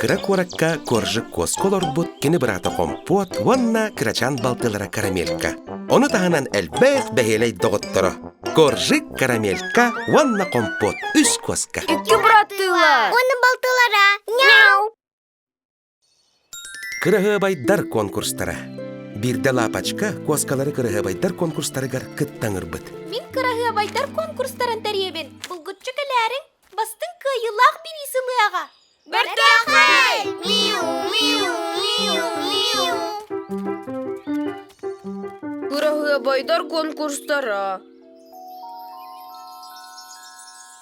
кыра куоракка Коржик куоска олорбут кини быраата Хомпуот уонна кырачаан балтылара Карамелька. Ону таһынан элбэх бэһиэлэй доҕотторо Коржик, Карамелька уонна Хомпуот үс куоска. Икки быраттыылар. Уонна балтылара. Няу! Кыраһыабайдар конкурстара. Биирдэ Лапочка куоскалары кыраһыабайдар конкурстарыгар кыттан ырбыт. Мин кыраһыабайдар конкурстарын тэрийэбин. Булгуччу кэлээриҥ, бастыҥ кыайыылаах бириис ылыаҕа. Бэртээхэй! Миу, миу, миу, миу. Кыраһыабайдар конкурстара.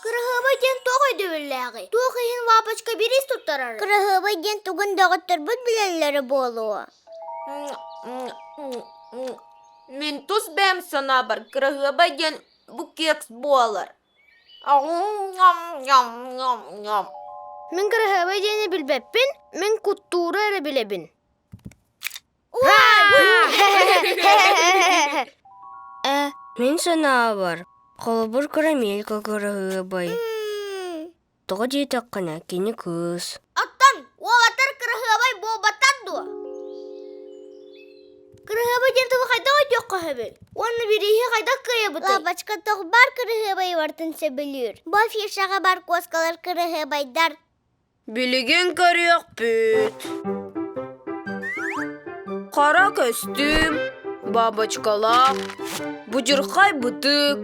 Кыраһыабай диэн туох өйдөбүллээҕий? Туох иһин лапочка бириис туттарар? Кыраһыабай диэн тугун доҕотторбут билэллэрэ буолуо. Мин тус бэйэм санаабар кыраһыабай диэн бу кекс буолар. Мин кыраһыабай диэни билбэппин, мин куттууру эрэ билэбин. Э, мин санаабар, холобур карамелька кыраһыабай. Тоҕо диэтэххинэ, кини кыыс. Оттон уолаттар кыраһыабай буолбаттар дуо? Кыраһыабай диэн тылы хайдах өйдүөххэ сөбүй? Уонна бирииһи хайдах кыайабытый? Лапочка тоҕбар кыраһыабай бартын сөбүлүүр. Бу афишаҕа бар куоскалар кыраһыабайдар. Билигин көрүөхпүт. Хара көстүүм, бабочкалаах, будьурхай бытык,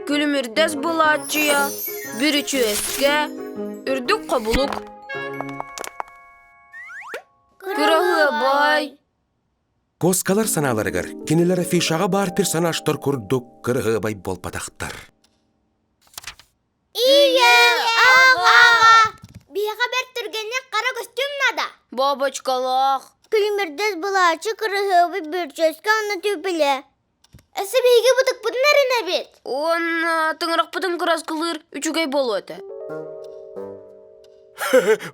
күлүмүрдэс былааччыйа, бүрүчүөскэ, үрдүк хобулук. Кыраһыабай. Куоскалар санааларыгар кинилэр афишаҕа баар персонажтар курдук кыраһыабай буолбатахтар. Ийэ, аҕа! Биһиэхэ бэрт түргэнник хара көстүүм наада. Бабочкалаах. Күлүмүрдэс былаачы кырыһыабый бүрчөскө онно түбүлэ. Өссө биһиги бытыкпытын эрэнэбит. Уонна тыҥырахпытын кыраскылыыр үчүгэй буолуо этэ.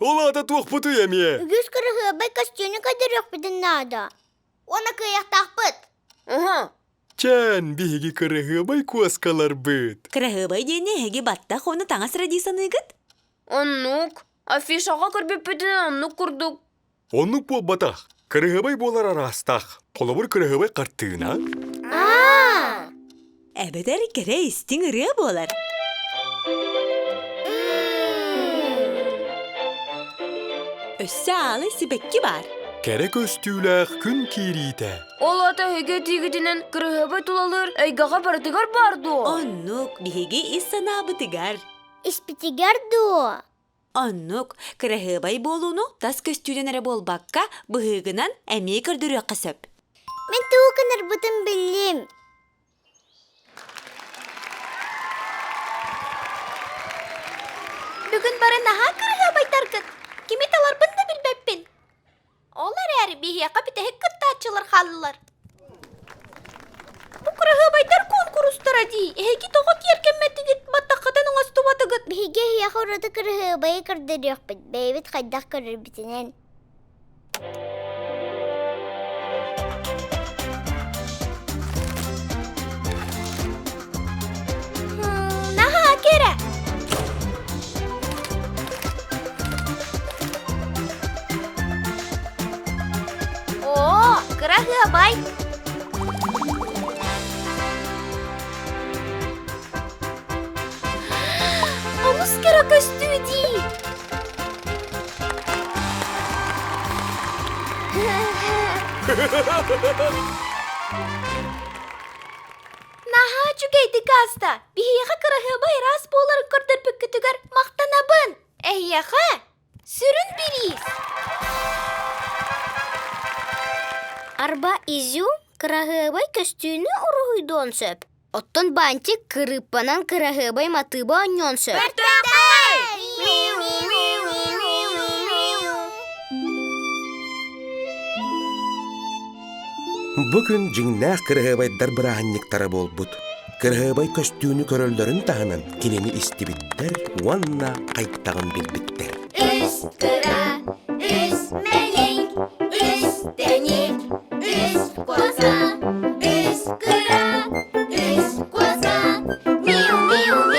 Ол аата туохпутуй эмиэ? Үгүс кырыһыабай көстүүнү көрдөрүөхпүтүн наада. Уонна кыайыахтаахпыт. Уһу. Чээн, биһиги кыраһыабай куоскаларбыт. Кыраһыабай диэни эһиги баттах уонна таҥас эрэ дии саныыгыт? Оннук. Афишаҕа көрбүппүтүнэн оннук курдук. Оннук буолбатах. Кыраһыабай буолар араастаах. Холобур, кыраһыабай хартыына. Аа! Эбэтэр кэрэ истиҥ ырыа буолар. Өссө аалы сибэкки баар. Кэрэ көстүүлээх күн киириитэ. Ол ата эһиги этиигитинэн кыраһыабай тулалыыр эйгэҕэ барытыгар баар дуо? Оннук, биһиги ис санаабытыгар. Испитигэр дуо? Оннук, кыраһыабай буолууну тас көстүүнэн эрэ буолбакка, быһыыгынан эмиэ көрдөрүөххэ сөп. Мин тугу гынарбытын биллим. Бүгүн бары наһаа кыраһыабайдаргыт. Кими таларбын да билбэппин. Ол эрээри биһиэхэ бүтэһик кыттааччылар хааллылар. Бу кыраһыабайдар куонкурустара дии. Эһиги тоҕо киэркэммэтигит, баттаххытын оҥостубатыгыт? Биһиги эһиэхэ ураты кыраһыабайы көрдөрүөхпүт, бэйэбит хайдах көрөрбүтүнэн. Наһаа кэрэ! Оо, кыраһыабай! Олус кэрэ көстүү дии! Наһаа үчүгэйдик ааста. Биһиэхэ кыраһыабай ыраас буоларын көрдөрбүккүтүгэр махтанабын. Эһиэхэ сүрүн бириис. Арба изюм кыраһыабай көстүүнү уруһуйдуон сөп. Оттон бантик кырыыппанан кыраһыабай матыыба оонньуон сөп. Бу күн дьиҥнээх кыраһыабайдар бырааһынньыктара буолбут. Кыраһыабай көстүүнү көрөллөрүн таһынан кинини истибиттэр уонна хайдаҕын билбиттэр. Үс кыра, үс мэлик, үс тэник, үс коза, үс кыра, үс коза, миу-миу.